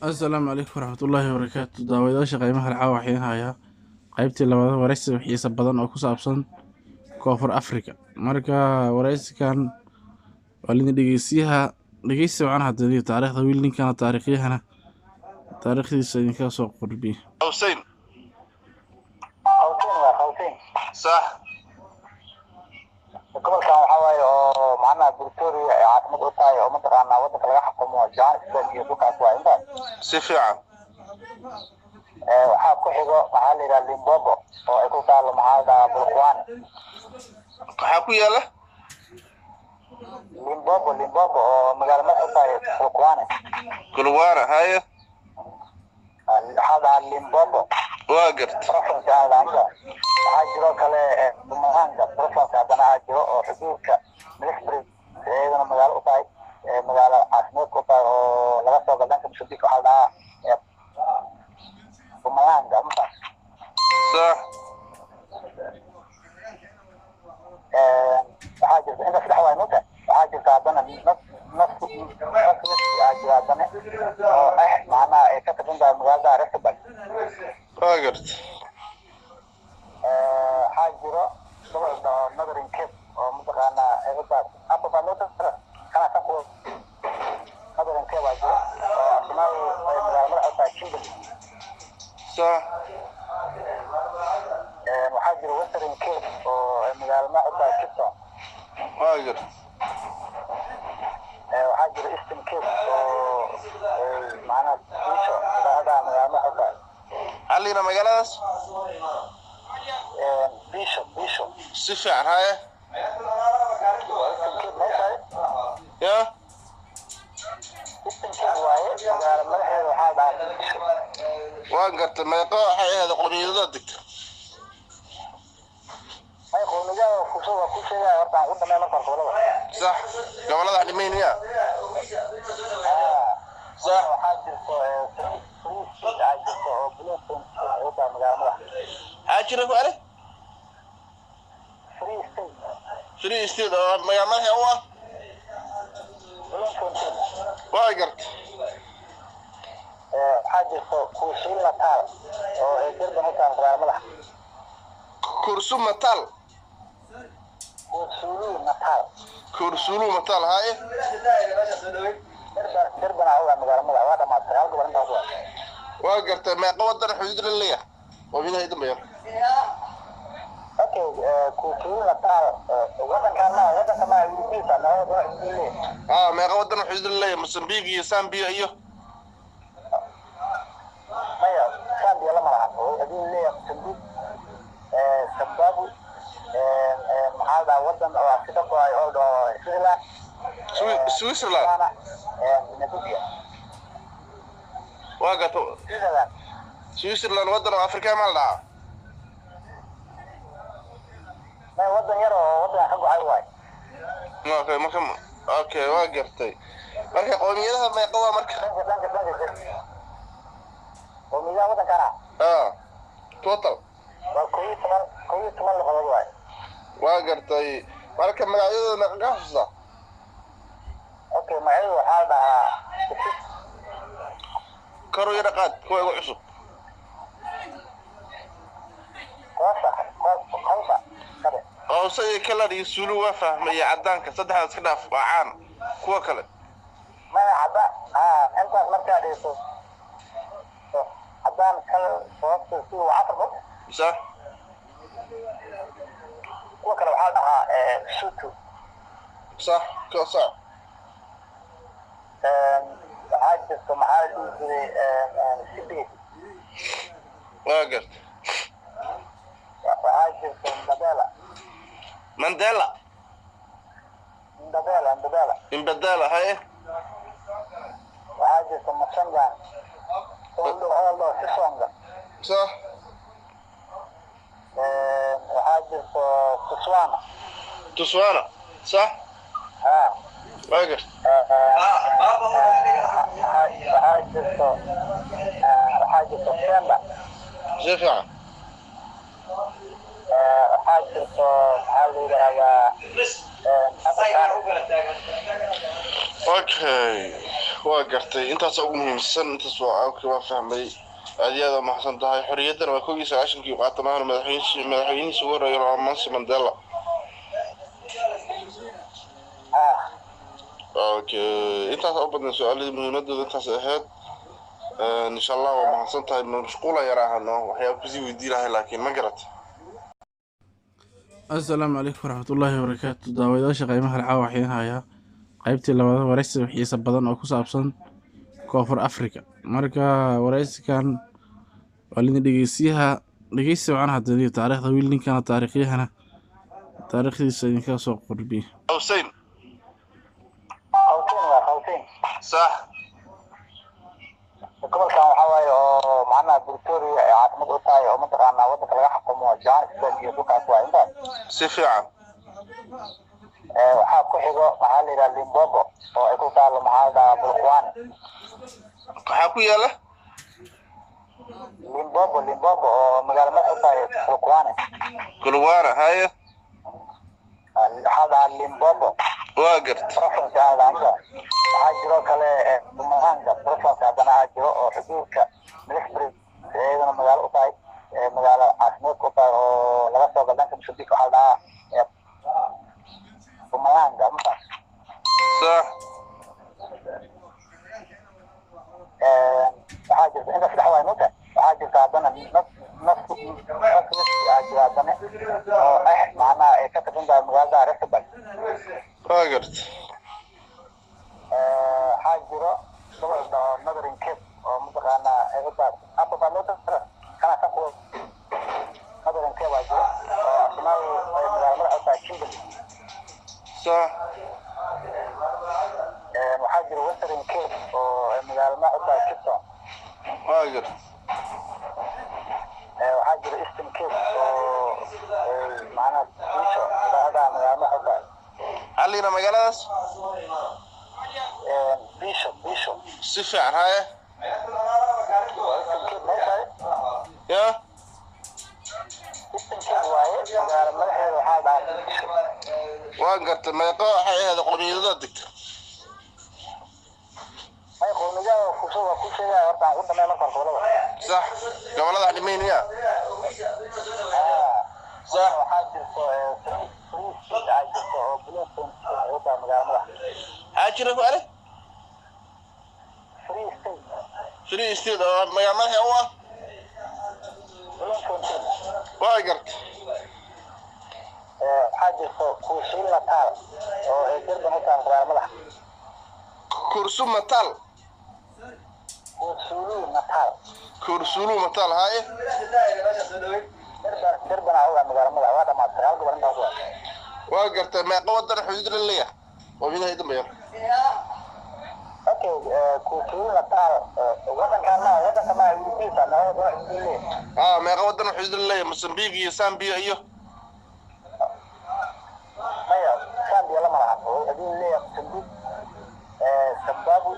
Asalaamu calaykum waraxmatullaahi wabarakaatu. Daawadayaasha qiimaha leh, caawa waxaan hayaa qaybtii labaad wareysi xiiso badan oo ku saabsan Koonfur Afrika. Marka wareysigan waa lidin dhegeysiyaha dhegeysi wacan hadii taariikhda wiil ninkana taariikhyahana taariikhdiisa idinkaga soo qurbiye. Hussein. Hawteen waa Hawteen. Sax. Gobolkan waxaa waaye oo macnaha Pretoria ay caasimad u tahay oo mataqaanaa waddanka laga xukumo Johannesburg iyo dhulkaas waa intaas. Si fiican. Waxaa ku xigo maxaa la yidhaha Limpopo oo ay ku taalo maxaa la dhahaa Polokwane. Waxaa ku yaala Limpopo, Limpopo oo magaalo madax u tahay Polokwane. Kulwaana haye. Waxaa la dhahaa Limpopo. Waa gart. Province aan la dhahaa. Waxaa jiro kale Mpumalanga province haddana aa jiro oo xuduudka Military iyadana magaalo u tahay, magaalo caasimadka u tahay oo laga soo galo dhanka Mozambique, waxaa la dhahaa Mpumalanga mataas. Sax. Waxaa jirta inta saddex waay mota. Waxaa jirta haddana nas aa jira haddana oo ah macnaha ay ka tirsan tahay magaalada Rustenburg. Waa gart. Waxaa jiro gobol dhaho Northern Cape oo mataqaanaa ay u tahay apa baa loo tara kana ka kuwa Northern Cape waa jiro oo asna ay magaalo madax u tahay Kimberley. Sax. Waxaa jiro Western Cape oo ay magaalo madax u tahay Cape Town. Waa gart. Waxaa jiro Eastern Cape oo ay macnaha Bisho dhahdaa magaalo madax u tahay. Maxaa la yidhaha magaaladaas? Bisho, Bisho. Si fiican haye. Eastern Cape meesha Ya. Eastern Cape waaye, magaalo madaxeeda waxaa dhahaa Bisho. Waa gartay. Meeqa waxay ahayd qowmiyadada degta? May, qowmiyadaha waa kusoo waa ku sheegaya, horta aan ku dhamay marka hore gobolada. Sax, gobolada wax dhimayn miya? Sax. Waxaa jirto Free State aa jirto oo Bloemfontein ay u tahay magaalo madax. Maxaa jira ku ale? Free State. Free State oo magaalo madaxa u ah Bloemfontein. Waa gartay. Waxaa jirto KwaZulu Natal oo ay Durban u tahay magaalo madax. Kursu Matal. KwaZulu Natal. Kursulu Matal haye. Durban, Durban aa u ah magaalo madax. Waa dhamaatay 9 gobol intaas waa. Waa gartay. Meeqa wadan xuduud la leeyahay qowmiyadaha dambeeya? Okay, KwaZulu Natal wadankan ma wadanka ma Ingiriisa ma wadan xuduud leeyahay. Ah, meeqa wadan xuduud la leeyahay? Mozambique iyo Zambia iyo Maya, Zambia lama lahan oo xuduud leeyahay Mozambique, Zimbabwe, maxaa la dhahaa wadan oo Afrika ku ay oo dhaho Switzerland. Switzerland. Ghana, Namibia. Waa gartay. Switzerland. Switzerland wadan oo Afrika ma la dhahaa? Maya, wadan yar oo wadan ka go'ay waay. Okay, marka okay, waa gartay. Marka qowmiyadaha meeqa waa marka? Dhanka qowmiyadaha wadankana Ah, total waa 11, 11 luqadood waay. Waa gartay. Marka magacyadooda meeqa ka xasuustaa? Okay, magacyadu waxaa la dhahaa Kor u yara qaad kuwa igu cusub. Xhosa, Xhosa kale. Qawse iyo kalar iyo Sulu waa fahmay, iyo cadaanka, saddexdaas iska dhaaf, waa caan. Kuwa kale? Maya, cadaan ah intaas markaa dhigto cadaan kale sababta si waa afar bog. Sax. Kuwa kale waxaa la dhahaa Sutu. Sax ko sax. Waxaa jirto maxaa la dhihi jiray Sibiri. Waa gartay. Waxaa jirto Ndabela. Mandela. Ndabela, Ndabela. Imbadala haye. Waxaa jirto Masangan oo la Sisonga. Sax. Waxaa jirto Tswana. Tuswana, sax. Ha. Waa gartay. Waxaa jirto Pemba. Si fiican. Waxaa jirto maxaa la yidhaahdaa Afrikaans. Okay. Waa gartay, intaas ugu muhiimsan, intaas waa okay, waa fahmay. Aad iyo aad waa mahadsan tahay. Xorriyaddana waa 91-kii qaata maahana madaxweynihiisa ugu horreeya waa Nelson Mandela. Okay, intaas u badan su-aaladii muhiimadooda intaas ahayd. Insha Allah waa mahadsan tahay. Mashquula yaraahano waxyaaba kusii weydii lahay, laakiin ma garat. Assalaamu calaykum waraxmatullaahi wabarakaatu. Daawadayaasha qiimaha leh, caawa waxaan idin hayaa qaybtii labaad waraysi xiiso badan oo ku saabsan Koonfur Afrika. Marka waraysigan waa lidin dhegeysiyaha dhegeysi wacan hadda taariikhda wiil ninkana taariikhyahana taariikhdiisa idinka soo qorbiye. Hussein. Hawteen waa Hawteen. Sax. Gobolkan waxaa waaye oo macnaha Pretoria ay caasimad u tahay oo mataqaanaa waddanka laga xukumo Johannesburg iyo dhulkaas waa intaas. Si fiican. Waxaa ku xigo maxaa la yidhaha Limpopo oo ay ku taalo maxaa la dhahaa Polokwane. Maxaa ku yaala? Limpopo, Limpopo oo magaalo madax u tahay Polokwane. Kulwaana haye. Waxaa la dhahaa Limpopo. Waa garta. Province aan la dhahaa. Waxaa jiroo kale Mpumalanga province haddana aa jiro oo xuduudka Military iyadana magaalo u tahay, magaalo caasimadka u tahay oo laga soo galo dhanka Mozambique, waxaa la dhahaa Mpumalanga mataas. Sax. Waxaa jirta inta saddex waay mota. Waxaa jirta haddana nas nas nas aa jira haddana oo ah macnaha ay ka tirsan tahay magaalada Rustenburg. Waa garta. Waxaa jiro gobol dhaho Northern Cape oo mataqaanaa ay u tahay apa baa loo tara kana ka kuwa Northern Cape waa jiro oo asna ay magaalo madax u tahay Kimberley. Sax. Waxaa jiro Western Cape oo ay magaalo madax u tahay Cape Town. Waa garta. Waxaa jiro Eastern Cape oo ay macnaha Bisho magaalada magaalo madax u tahay. Hallina magaaladaas. Bisho, Bisho. Si fiican haye. Eastern Cape meesha Ya. Eastern Cape waaye, magaalo madaxeeda waxaa la dhahaa Bisho. Waa gartay. Meeqa waxay ahayd qowmiyadada degta? May qowmiyadaha waa kusoo waa ku sheegaya, horta aan ku dhamay marka hore gobolada. Sax, gobolada dhimaynaya. Sax. Waxaa jirto Free State aa jirto oo Bloemfontein ay u tahay magaalo madax. Maxaa jira ku ale? Free State. Free State oo magaalo madaxa u ah Bloemfontein. Waa gartay. Waxaa jirto KwaZulu Natal oo ay Durban u tahay magaalo madax. Kursu Matal. KwaZulu Natal. Kursulu Matal haye. Durban, Durban aa u ah magaalo madax. Waa dhamaatay 9 gobol intaas waa. Waa gartay. Meeqa wadan xuduud la leeyahay qowmiyadaha dambeeya? Okay, KwaZulu Natal wadankan ma wadanka ma Ingiriisa ma wadan xuduud leeyahay. Ah, meeqa wadan xuduud la leeyahay Mozambique iyo Zambia iyo? Maya, Zambia lama lahan oo xuduud leeyahay Mozambique, Zimbabwe,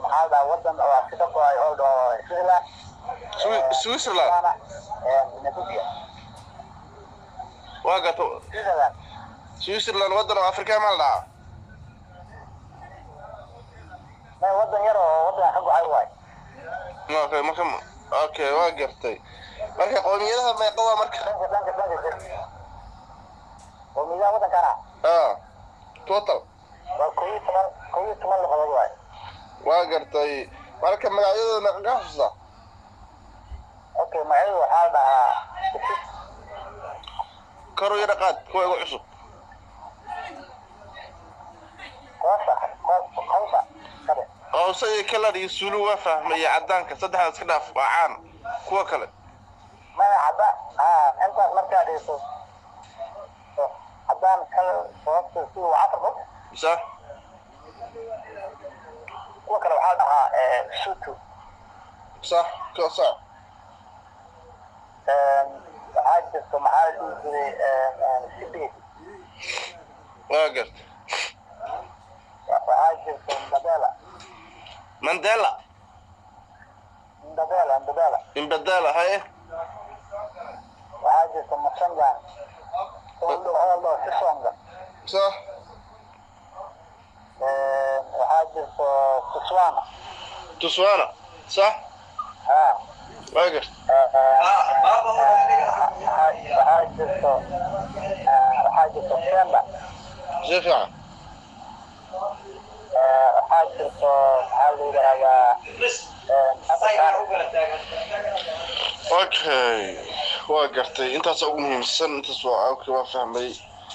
maxaa la dhahaa wadan oo Afrika ku ay oo dhaho Switzerland. Switzerland. Ghana, Namibia. Waa gartay. Switzerland. Switzerland wadan oo Afrika ma la dhahaa? Maya, wadan yar oo wadan ka go'ay waay. Okay, marka okay, waa gartay. Marka qowmiyadaha meeqa waa marka? Dhanka qowmiyadaha wadankana Ah, total. Waa 11, 11 luqadood waay. Waa gartay. Marka magacyadooda meeqa ka xasuustaa? Okay, magacyadu waxaa la dhahaa Kor u yara qaad kuwa igu cusub. Xhosa, Xhosa kale. Qawse iyo kalar iyo Sulu waa fahmay, iyo cadaanka saddexdaas iska dhaaf, waa caan. Kuwa kale? Maya, cadaan ah intaas markaa dhigto cadaan kale sababta si waa afar bog. Sax. Kuwa kale waxaa la dhahaa Sutu. Sax ko sax. Waxaa jirto maxaa la dhihi jiray Sibedi. Waa gartay. Waxaa jirto Ndabela. Mandela. Ndabela, Ndabela. Imbadala haye. Waxaa jirto Masangan oo la dhaho Sisonga. Sax. Waxaa Waxaa jirto Botswana. Tuswana, sax. Ha. Waa garta. Waxaa jirto Pemba. Si fiican. Waxaa jirto, maxaa la yidhahdaa, Afrikaan. Okay, waa gartay. Intaas ugu muhiimsan, intaas waa okay, waa fahmay.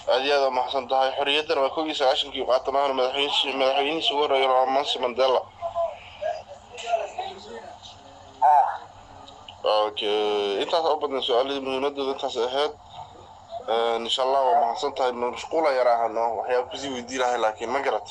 Aad iyo aad waa mahadsan tahay. Xorriyaddana waa 91-kii qaata maahana madaxweynihiisa ugu horreeya waa Nelson Mandela. Ha. Okay, intaas u badan su-aalihii muhiimadooda intaas ahayd. Insha Allah, waa mahadsan tahay. Mashquula yar ahano, waxyaaba kusii weydii lahay, laakiin ma garat.